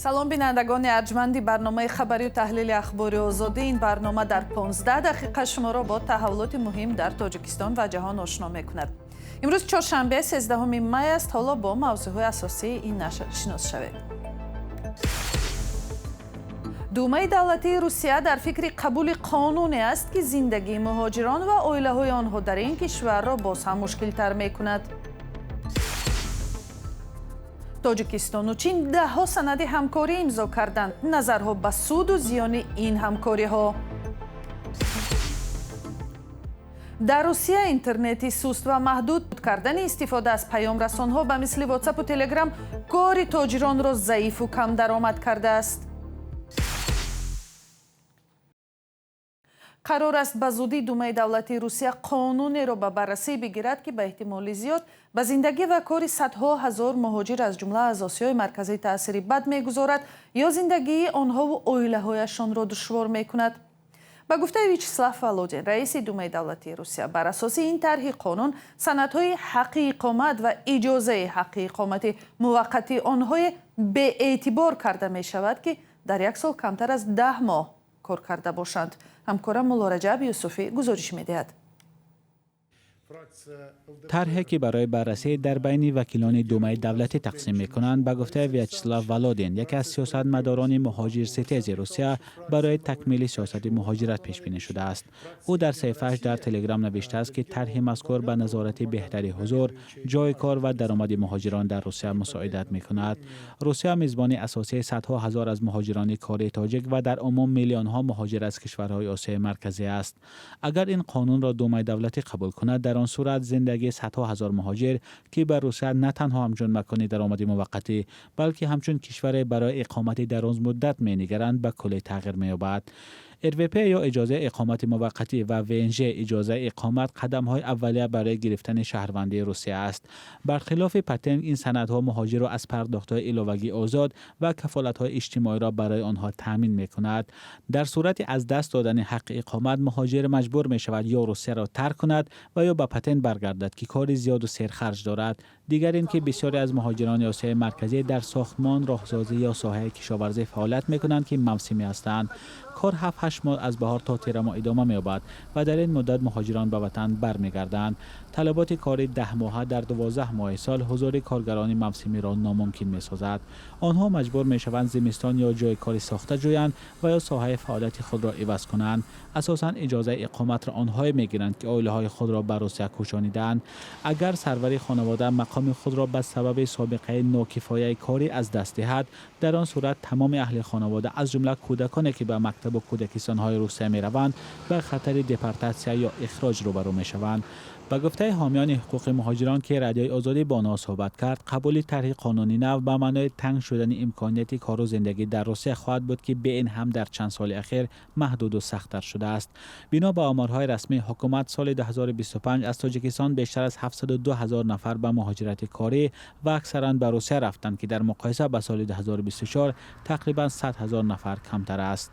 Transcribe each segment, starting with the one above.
Салом, бинандагони арҷманди барномаи хабарию таҳлили Ахбори Озодӣ. Ин барнома дар 15 дақиқа шуморо бо таҳаввулоти муҳим дар Тоҷикистон ва ҷаҳон ошно мекунад. Имрӯз чоршанбе, 13 май аст. Ҳоло бо мавзӯъҳои асосии ин нашр шинос шавед. Думаи давлатии Русия дар фикри қабули қонуне аст, ки зиндагии муҳоҷирон ва оилаҳои онҳо дар ин кишварро боз ҳам мушкилтар мекунад. Тоҷикистону Чин даҳҳо санади ҳамкорӣ имзо карданд. Назарҳо ба суду зиёни ин ҳамкориҳо. Дар Русия интернети суст ва маҳдуд кардани истифода аз паёмрасонҳо ба мисли Ватсапу Телеграм кори тоҷиронро заифу камдаромад кардааст. Қарор аст, ба зудӣ Думаи давлатии Русия қонунеро ба баррасӣ бигирад, ки ба эҳтимоли зиёд ба зиндагӣ ва кори садҳо ҳазор муҳоҷир, аз ҷумла аз Осиёи Марказӣ, таъсири бад мегузорад ё зиндагии онҳову оилаҳояшонро душвор мекунад. Ба гуфтаи Вячеслав Володин, раиси Думаи давлатии Русия, бар асоси ин тарҳи қонун санадҳои ҳаққи иқомат ва иҷозаи ҳаққи иқомати муваққатии онҳое беэътибор карда мешавад, ки дар як сол камтар аз 10 моҳ кор карда бошанд. Ҳамкорам Муллораҷаб Юсуфӣ гузориш медиҳад. Тарҳе, ки барои баррасӣ дар байни вакилони Думаи давлатӣ тақсим мекунанд, ба гуфтаи Вячеслав Володин, яке аз сиёсатмадорони муҳоҷирситези Русия, барои такмили сиёсати муҳоҷират пешбинӣ шудааст. Ӯ дар саҳифааш дар Телеграм навиштааст, ки тарҳи мазкур ба назорати беҳтари ҳузур, ҷои кор ва даромади муҳоҷирон дар Русия мусоидат мекунад. Русия мизбони асосии садҳо ҳазор аз муҳоҷирони кории тоҷик ва дар умум миллионҳо муҳоҷир аз кишварҳои Осиёи Марказӣ аст. Агар ин қонунро Думаи давлатӣ қабул кунад, дар он сурат зиндагии садҳо ҳазор муҳоҷир, ки ба Русия на танҳо ҳамчун макони даромади муваққатӣ, балки ҳамчун кишваре барои иқомати дарозмуддат менигаранд, ба куллӣ тағйир меёбад. РВП ё иҷозаи иқомати муваққатӣ ва ВНЖ, иҷозаи иқомат, қадамҳои аввалия барои гирифтани шаҳрвандии Русия аст. Бархилофи патент, ин санадҳо муҳоҷирро аз пардохтҳои иловагӣ озод ва кафолатҳои иҷтимоиро барои онҳо таъмин мекунад. Дар сурати аз даст додани ҳаққи иқомат, муҳоҷир маҷбур мешавад ё Русияро тарк кунад ва ё ба патент баргардад, ки кори зиёду серхарҷ дорад. Дигар ин ки бисёре аз муҳоҷирони Осиёи Марказӣ дар сохтмон, роҳсозӣ ё соҳаи кишоварзӣ фаъолият мекунанд, ки мавсимӣ ҳастанд. Кор 7-8 моҳ аз баҳор то тирамоҳ идома меёбад ва дар ин муддат муҳоҷирон ба ватан бармегарданд. Талаботи кори 10 моҳа дар 12 моҳи сол ҳузури коргарони мавсимиро номумкин месозад. Онҳо маҷбур мешаванд зимистон ё ҷои кори сохта ҷӯянд ва ё соҳаи фаъолияти худро иваз кунанд. Асосан иҷозаи иқоматро онҳое мегиранд, ки оилаҳои худро ба Русия кӯчонидаанд. Агар сарвари хонавода мақоми худро ба сабаби собиқаи нокифояи корӣ аз даст диҳад, дар он сурат тамоми аҳли хонавода, аз ҷумла кӯдаконе, ки ба мактабу кӯдакистонҳои Русия мераванд, ба хатари депортатсия ё ихроҷ рӯбарӯ мешаванд. Ба гуфтаи ҳомиёни ҳуқуқи муҳоҷирон, ки Радиои Озодӣ бо онҳо суҳбат кард, қабули тарҳи қонуни нав ба маънои танг шудани имконияти кору зиндагӣ дар Русия хоҳад буд, ки бе ин ҳам дар чанд соли ахир маҳдуду сахттар шудааст. Бино ба оморҳои расмии ҳукумат, соли 2025 аз Тоҷикистон бештар аз 702 ҳазор нафар ба муҳоҷирати корӣ ва аксаран ба Русия рафтанд, ки дар муқоиса ба соли 2024 тақрибан 100 ҳазор нафар камтар аст.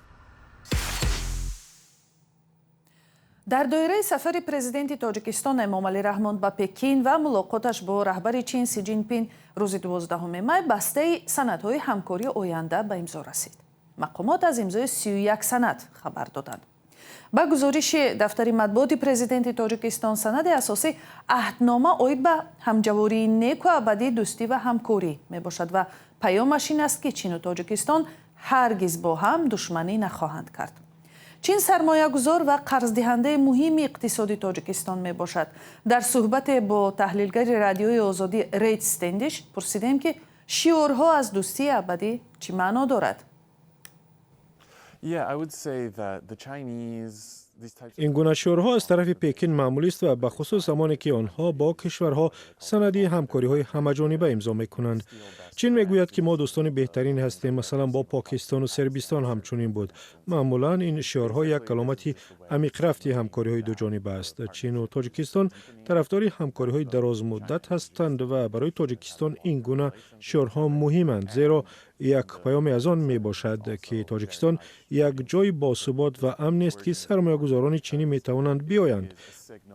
Дар доираи сафари президенти Тоҷикистон Эмомалӣ Раҳмон ба Пекин ва мулоқоташ бо раҳбари Чин Си Ҷинпин рӯзи 12 май бастаи санадҳои ҳамкории оянда ба имзо расид. Мақомот аз имзои 31 санад хабар доданд. Ба гузориши дафтари матбуоти президенти Тоҷикистон, санади асосӣ аҳднома оид ба ҳамҷавории неку абадии дӯстӣ ва ҳамкорӣ мебошад ва паёмаш ин аст, ки Чину Тоҷикистон ҳаргиз бо ҳам душманӣ нахоҳанд кард. Чин сармоягузор ва қарздиҳандаи муҳими иқтисоди Тоҷикистон мебошад. Дар суҳбате бо таҳлилгари Радиои Озодӣ Рейд Стендиш пурсидем, ки шиорҳо аз дӯстии абадӣ чӣ маъно дорад. Ин гуна шиорҳо аз тарафи Пекин маъмулист ва бахусус замоне, ки онҳо бо кишварҳо санади ҳамкориҳои ҳамаҷониба имзо мекунанд. Чин мегӯяд, ки мо дӯстони беҳтарин ҳастем. Масалан, бо Покистону Сербистон ҳамчунин буд. Маъмулан ин шиорҳо як аломати амиқрафти ҳамкориҳои дуҷониба аст. Чину Тоҷикистон тарафдори ҳамкориҳои дарозмуддат ҳастанд ва барои Тоҷикистон ин гуна шиорҳо муҳиманд, зеро як паёме аз он мебошад, ки Тоҷикистон як ҷои босубот ва амнест, ки сармоягузорон Сармоягузорони чинӣ метавонанд биёянд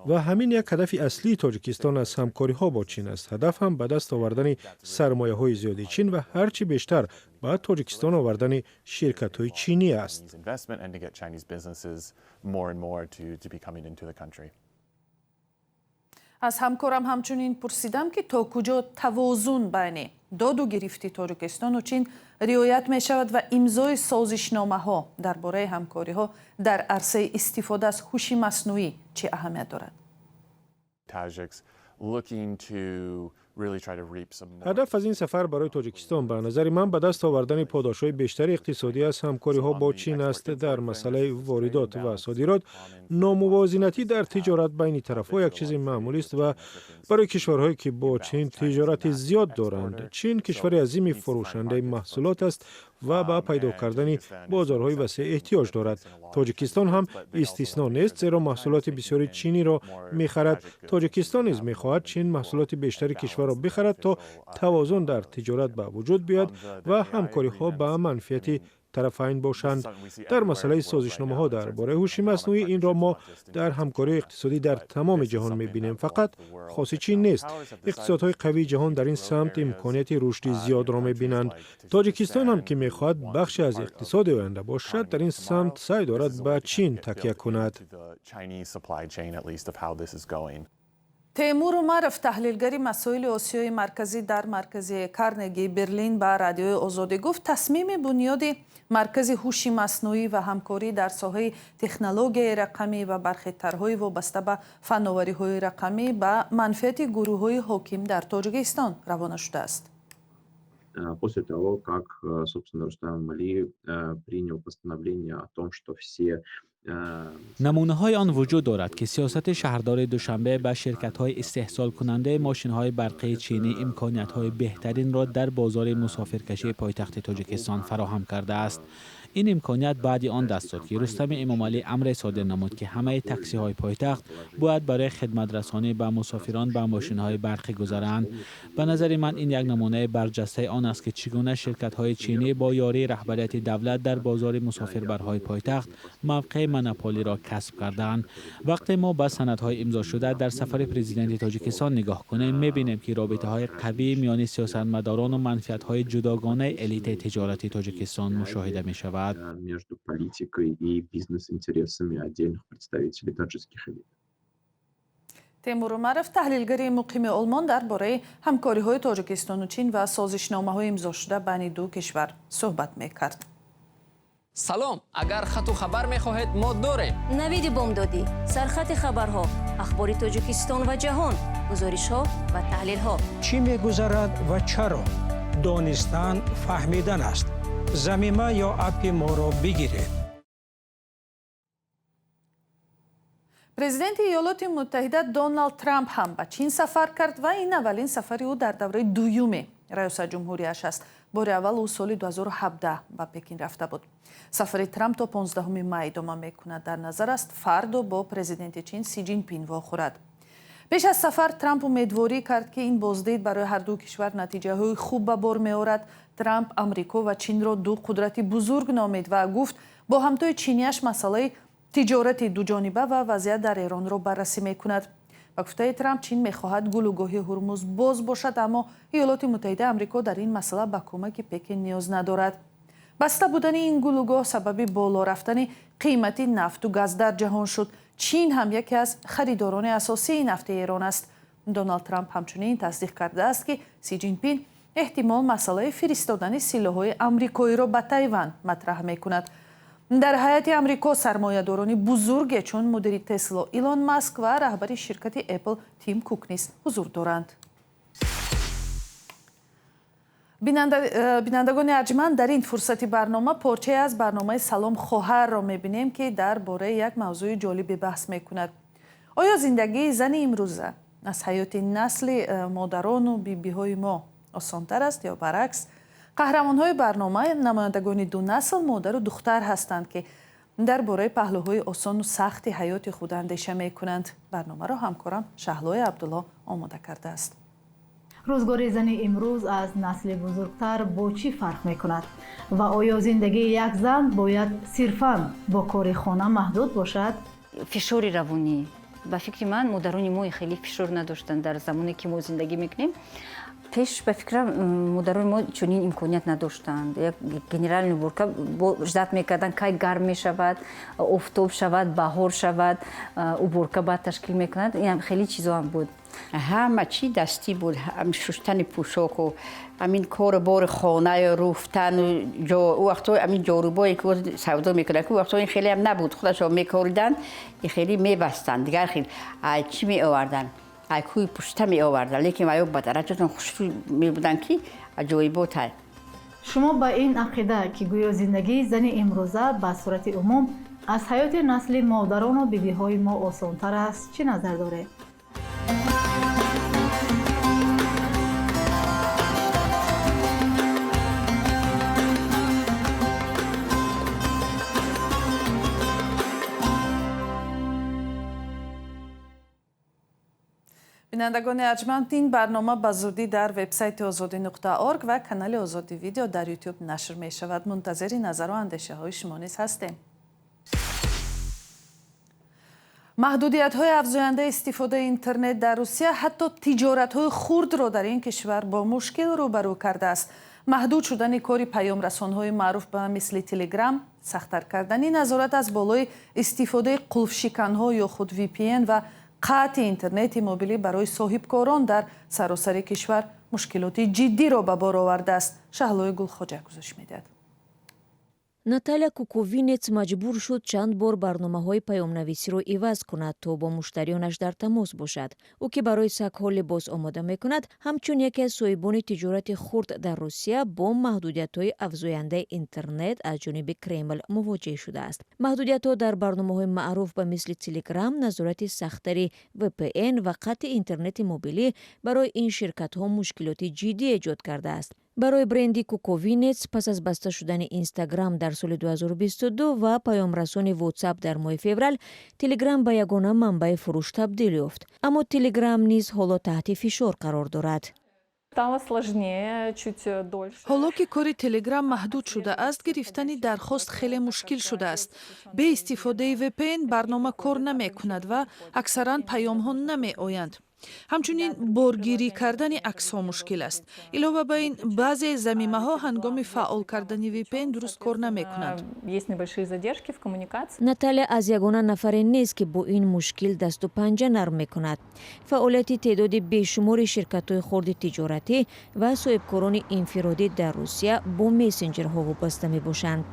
ва ҳамин як ҳадафи аслии Тоҷикистон аз ҳамкориҳо бо Чин аст. Ҳадаф ҳам ба даст овардани сармояҳои зиёди Чин ва ҳарчи бештар ба Тоҷикистон овардани ширкатҳои чинӣ аст. Аз ҳамкорам ҳамчунин пурсидам, ки то куҷо тавозун байни доду гирифти Тоҷикистону Чин риоят мешавад ва имзои созишномаҳо дар бораи ҳамкориҳо дар арсаи истифода аз ҳуши маснуӣ чӣ аҳамият дорад. Ҳадаф аз ин сафар барои Тоҷикистон ба назари ман ба даст овардани подошҳои бештари иқтисодӣ аз ҳамкориҳо бо Чин аст. Дар масъалаи воридот ва содирот номувозинатӣ дар тиҷорат байни тарафҳо як чизи маъмулист ва барои кишварҳое ки бо Чин тиҷорати зиёд доранд. Чин кишвари азими фурӯшандаи маҳсулот аст ва ба пайдо кардани бозорҳои васеъ эҳтиёҷ дорад. Тоҷикистон ҳам истисно нест, зеро маҳсулоти бисёри чиниро мехарад. Тоҷикистон низ мехоҳад Чин маҳсулоти бештари кишварро бихарад, то тавозун дар тиҷорат ба вуҷуд биёяд ва ҳамкориҳо ба манфиати тарафайн бошанд. Дар масъалаи созишномаҳо дар бораи ҳуши маснуӣ инро мо дар ҳамкории иқтисодӣ дар тамоми ҷаҳон мебинем. Фақат хоси Чин нест. Иқтисодҳои қавии ҷаҳон дар ин самт имконияти рушди зиёдро мебинанд. Тоҷикистон ҳам ки мехоҳад бахше аз иқтисоди оянда бошад, дар ин самт саъй дорад ба Чин такя кунад. Темур Умаров, таҳлилгари масоили Осиёи Марказӣ дар маркази Карнегии Берлин, ба Радиои Озодӣ гуфт, тасмими бунёди маркази ҳуши маснуӣ ва ҳамкорӣ дар соҳаи технологияи рақамӣ ва бархе тарҳҳои вобаста ба фановариҳои рақамӣ ба манфиати гурӯҳҳои ҳоким дар Тоҷикистон равона шудааст. После того, как, собственно, Рустам Эмомалӣ принял постановление о том, что все Намунаҳои он вуҷуд дорад, ки сиёсати шаҳрдори Душанбе ба ширкатҳои истеҳсолкунандаи мошинҳои барқии чинӣ имкониятҳои беҳтаринро дар бозори мусофиркашии пойтахти Тоҷикистон фароҳам кардааст. Ин имконият баъди он даст дод, ки Рустами Эмомалӣ амре содир намуд, ки ҳамаи таксиҳои пойтахт бояд барои хидматрасонӣ ба мусофирон ба мошинҳои барқӣ гузаранд. Ба назари ман ин як намунаи барҷастаи он аст, ки чӣ гуна ширкатҳои чинӣ бо ёрии раҳбарияти давлат дар бозори мусофирбарҳои пойтахт мавқеи монополиро касб карданд. Вақте мо ба санадҳои имзошуда дар сафари президенти Тоҷикистон нигоҳ кунем, мебинем, ки робитаҳои қавии миёни сиёсатмадорону манфиатҳои ҷудогонаи элитаи тиҷорати Тоҷикистон мушоҳида мешавад. Между политикой и бизнес-интересами отдельных представителей таджикских элит. Темур Умаров, таҳлилгари муқими Олмон, дар бораи ҳамкориҳои Тоҷикистону Чин ва созишномаҳои имзошуда байни ду кишвар суҳбат мекард. Салом, агар хату хабар мехоҳед, мо дорем. Навиди бомдодӣ, сархати хабарҳо, ахбори Тоҷикистон ва ҷаҳон, гузоришҳо ва таҳлилҳо. Чӣ мегузарад ва чаро? Донистан фаҳмидан аст. Замима ё аппи моро бигиред. Президенти Иёлоти Муттаҳида Доналд Трамп ҳам ба Чин сафар кард ва ин аввалин сафари ӯ дар давраи дуюми раёсат ҷумҳурияш аст. Бори аввал ӯ соли 2017 ба Пекин рафта буд. Сафари Трамп то 15 май идома мекунад. Дар назар аст, фардо бо президенти Чин Си Ҷинпин вохӯрад. Пеш аз сафар Трамп умедворӣ кард, ки ин боздид барои ҳар ду кишвар натиҷаҳои хуб ба бор меорад. Трамп Амрико ва Чинро ду қудрати бузург номид ва гуфт, бо ҳамтои чинияш масъалаи тиҷорати дуҷониба ва вазъият дар Эронро баррасӣ мекунад. Ба гуфтаи Трамп, Чин мехоҳад гулӯгоҳи Ҳурмуз боз бошад, аммо Иёлоти Муттаҳидаи Амрико дар ин масъала ба кӯмаки Пекин ниёз надорад. Баста будани ин гулӯгоҳ сабаби боло рафтани қимати нафту газ дар ҷаҳон шуд. Чин ҳам яке аз харидорони асосии нафти Эрон аст. Доналд Трамп ҳамчунин тасдиқ кардааст, ки Си Ҷинпин эҳтимол масъалаи фиристодани силоҳҳои амрикоиро ба Тайван матраҳ мекунад. Дар ҳайати Амрико сармоядорони бузурге чун мудири Тесло Илон Маск ва раҳбари ширкати Apple Тим Кук низ ҳузур доранд. Бинандагони арҷманд, дар ин фурсати барнома порчае аз барномаи Салом хоҳарро мебинем, ки дар бораи як мавзӯи ҷолибе баҳс мекунад. Оё зиндагии зани имрӯза аз ҳаёти насли модарону бибиҳои мо осонтар аст ё баръакс? Қаҳрамонҳои барнома намояндагони ду насл, модару духтар ҳастанд, ки дар бораи паҳлӯҳои осону сахти ҳаёти худ андеша мекунанд. Барномаро ҳамкорам Шаҳлои Абдулло омода кардааст. Рӯзгори зани имрӯз аз насли бузургтар бо чӣ фарқ мекунад? Ва оё зиндагии як зан бояд сирфан бо кори хона маҳдуд бошад? Фишори равонӣ. Ба фикри ман, модарони мо хеле фишор надоштанд дар замоне, ки мо зиндагӣ мекунем. Пеш, ба фикрам, модарони мо чунин имконият надоштанд. Як генеральный уборка ждать мекарданд, кай гарм мешавад, офтоб шавад, баҳор шавад, уборка баъд ташкил мекунанд. Инам хеле чизоам буд. Ҳама чӣ дастӣ буд, шуштани пӯшоку, ҳамин кору бори хонаю руфтану ӯ вақтҳо ҳамин ҷорубое ки савдо мекунад, ки вақтҳо ин хелеам набуд, худашон мекоридан, ин хеле мебастанд. Дигар хел ай чӣ меоварданд, ай кӯи пушта меоварданд, лекин ваё ба дараҷатон хушрӯ мебуданд, ки аҷоиботай. Шумо ба ин ақида, ки гӯё зиндагии зани имрӯза ба сурати умум аз ҳаёти насли модарону бибиҳои мо осонтар аст, чӣ назар доред? Бинандагони арҷманд, ин барнома ба зудӣ дар вебсайти озодӣ.org ва канали Озодӣ Видео дар Ютуб нашр мешавад. Мунтазири назару андешаҳои шумо низ ҳастем. Маҳдудиятҳои афзояндаи истифодаи интернет дар Русия ҳатто тиҷоратҳои хурдро дар ин кишвар бо мушкил рӯбарӯ кардааст. Маҳдуд шудани кори паёмрасонҳои маъруф ба мисли Телеграм, сахттар кардани назорат аз болои истифодаи қулфшиканҳо ё худ VPN ва қатъи интернети мобилӣ барои соҳибкорон дар саросари кишвар мушкилоти ҷиддиро ба бор овардааст. Шаҳлои Гулхоҷа гузориш медиҳад. Наталья Куковинец маҷбур шуд чанд бор барномаҳои паёмнависиро иваз кунад, то бо муштариёнаш дар тамос бошад. Ӯ, ки барои сагҳо либос омода мекунад, ҳамчун яке аз соҳибони тиҷорати хурд дар Русия бо маҳдудиятҳои афзояндаи интернет аз ҷониби Кремл мувоҷеҳ шудааст. Маҳдудиятҳо дар барномаҳои маъруф ба мисли Телеграм, назорати сахттари VPN ва қатъи интернети мобилӣ барои ин ширкатҳо мушкилоти ҷиддӣ эҷод кардааст. Барои бренди Куковинец пас аз баста шудани Инстаграм дар соли 2022 ва паёмрасони WhatsApp дар моҳи феврал, Телеграм ба ягона манбаи фурӯш табдил ёфт. Аммо Телеграм низ ҳоло таҳти фишор қарор дорад. Ҳоло ки кори Телеграм маҳдуд шудааст, гирифтани дархост хеле мушкил шудааст. Бе истифодаи VPN барнома кор намекунад ва аксаран паёмҳо намеоянд. Ҳамчунин боргирӣ кардани аксҳо мушкил аст. Илова ба ин, баъзе замимаҳо ҳангоми фаъол кардани VPN дуруст кор намекунанд. Наталья аз ягона нафаре нест, ки бо ин мушкил дасту панҷа нарм мекунад. Фаъолияти теъдоди бешумори ширкатҳои хурди тиҷоратӣ ва соҳибкорони инфиродӣ дар Русия бо мессенҷерҳо вобаста мебошанд.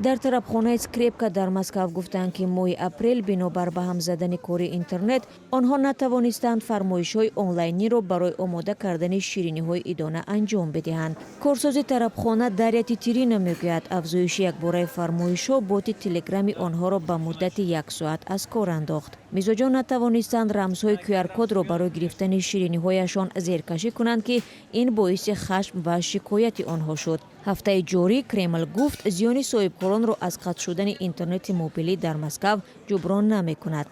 Дар тарабхонаи Скрепка дар Москав гуфтанд, ки моҳи апрел бинобар ба ҳам задани кори интернет онҳо натавонистанд фармоишҳои онлайниро барои омода кардани шириниҳои идона анҷом бидиҳанд. Корсози тарабхона Дарья Титирина мегӯяд, афзоиши якбораи фармоишҳо боти телеграми онҳоро ба муддати як соат аз кор андохт. Мизоҷон натавонистанд рамзҳои QR-кодро барои гирифтани шириниҳояшон зеркашӣ кунанд, ки ин боиси хашм ва шикояти онҳо шуд. Ҳафтаи ҷорӣ Кремл гуфт, зиёни соҳибкоронро аз қатъ шудани интернети мобилӣ дар Москав ҷуброн намекунад.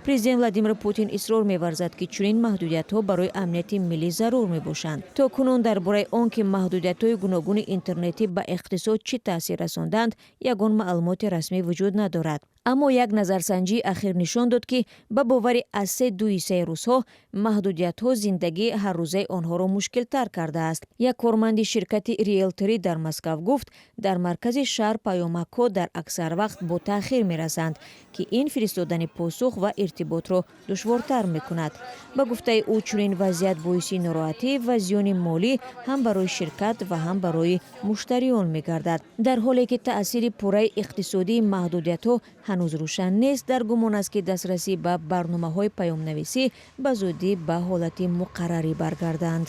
Президент Владимир Путин исрор меварзад, ки чунин маҳдудиятҳо барои амнияти миллӣ зарур мебошанд. То кунун дар бораи он ки маҳдудиятҳои гуногуни интернетӣ ба иқтисод чӣ таъсир расонданд, ягон маълумоти расмӣ вуҷуд надорад. Аммо як назарсанҷии ахир нишон дод, ки ба бовари аз се ду ҳиссаи русҳо маҳдудиятҳо зиндагии ҳаррӯзаи онҳоро мушкилтар кардааст. Як корманди ширкати риелторӣ дар Москав гуфт, дар маркази шаҳр паёмакҳо дар аксар вақт бо таъхир мерасанд, ки ин фиристодани посух ва иртиботро душвортар мекунад. Ба гуфтаи ӯ, чунин вазъият боиси нороҳатӣ ва зиёни молӣ ҳам барои ширкат ва ҳам барои муштариён мегардад. Дар ҳоле ки таъсири пурраи иқтисодии маҳдудиятҳо ҳанӯз рӯшан нест, дар гумон аст, ки дастрасӣ ба барномаҳои паёмнависӣ ба зудӣ ба ҳолати муқаррарӣ баргарданд.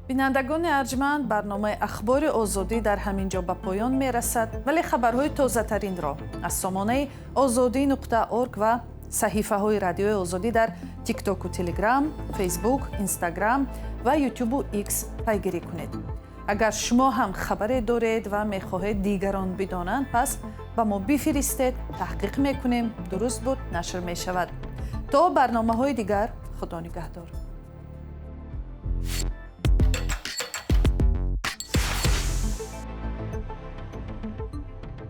Бинандагони арҷманд, барномаи Ахбори Озодӣ дар ҳамин ҷо ба поён мерасад, вале хабарҳои тозатаринро аз сомонаи озодӣ.org ва саҳифаҳои Радиои Озодӣ дар Тиктоку Телеграм, Фейсбук, Инстаграм ва Ютубу Икс пайгирӣ кунед. Агар шумо ҳам хабаре доред ва мехоҳед дигарон бидонанд, пас ба мо бифиристед, таҳқиқ мекунем, дуруст буд нашр мешавад. То барномаҳои дигар, Худо нигаҳдор.